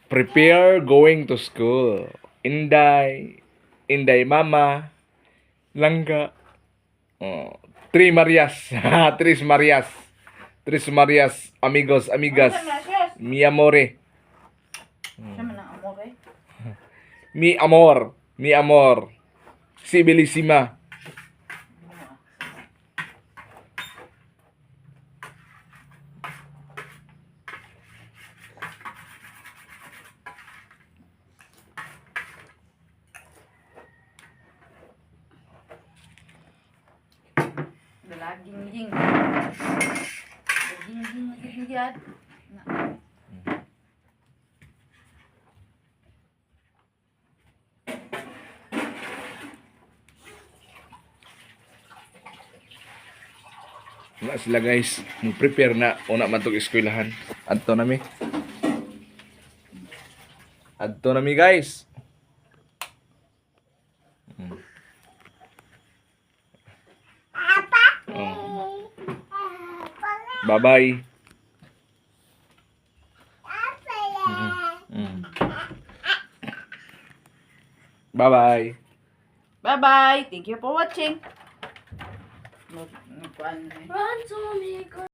Prepare going to school. Inday, Inday Mama, Langga. Oh, Three Marias. Tres Marias. Tres Marias, amigos, amigas. Mi amore. Siya man ang amor eh. Mi amor. Mi amor. Si Bellissima. Dalaging ying. Dalaging ying na Na. Na sila, guys. Mo prepare na una man tong eskwelahan. Adto nami. Adto nami, guys. Oh. Bye-bye. Bye-bye. Bye-bye. Thank you for watching. Nagkuan eh. Run to me.